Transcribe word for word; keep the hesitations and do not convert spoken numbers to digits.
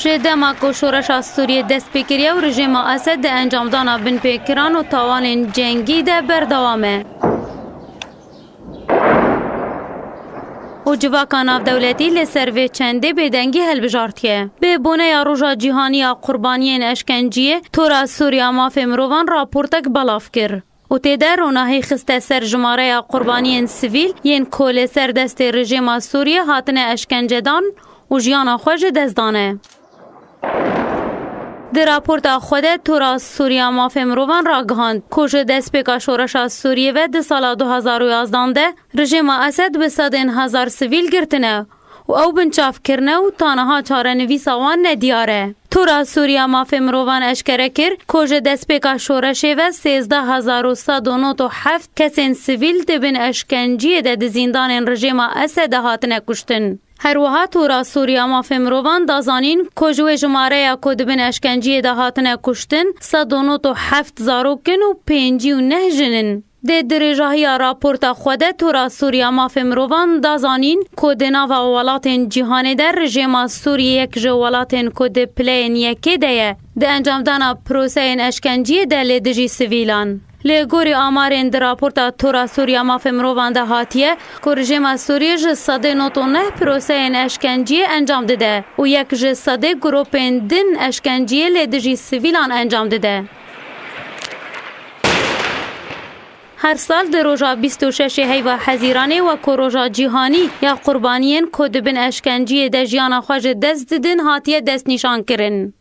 Ji dema ku şoreşa Sûriyê dest pê kiriye û rejîma Esed di encamdana binpêkiran û tawanên cengî de berdewam e. Û civaka navdewletî li ser vê çendê bêdengî hilbijartiye. Bi boneya Roja Cîhanî ya Qurbaniyên Eşkenciyê, Tora Sûriya Mafê Mirovan raportek belav kir û tê de ronahî xiste ser jimareya qurbaniyên sivîl yên ku li ser destê rejîma Sûriyê hatine eşkencedan û jiyana xwe ji dest dane. Di raporta xwe de Tora Sûriya Mafê Mirovan ragihand ku ji destpêka şoreşa Sûriyê ve di sala du hazar û yazdan de rejîma Esed bi sedên hezar sivîl girtine û ew binçav kirine û ta niha çarenivîsa wan nediyar e. Tora Sûriya Mafê Mirovan eşkere kir ku ji destpêka şoreşê ve sêzdeh hezar û sed û nod û heft kesên sivîl di bin eşkenciyê de di zîndanên rejîma Esed de hatine kuştin. Her wiha Tora Sûriya Mafê Mirovan da zanîn ku ji wê jimareya ku di bin eşkenciyê de hatine kuştin, sed û nod û heft zarok in û pêncî û neh jin in. Di dirêjahiya raporta xwe de Tora Sûriya Mafê Mirovan da zanîn ku di nava welatên cîhanê de rejîma Sûriyê yek ji welatên ku di pileyên yekê de ye, di encamdana proseyên eşkenciyê de li dijî sivîlan. Li gorî amarên di raporta Tora Sûriya Mafê Mirovan de hatiye ku rejîma Sûriyê ji sedê nod û neh proseyên eşkenciyê encam dide û yek ji sedê grûpên din eşkenciyê li dijî sivîlan encam dide. Her sal di roja bîst û şeş heyva Hezîranê wekû roja cîhanî ya qurbaniyên ku di bin eşkenciyê de jiyana xwe ji dest didin hatiye destnîşankirin.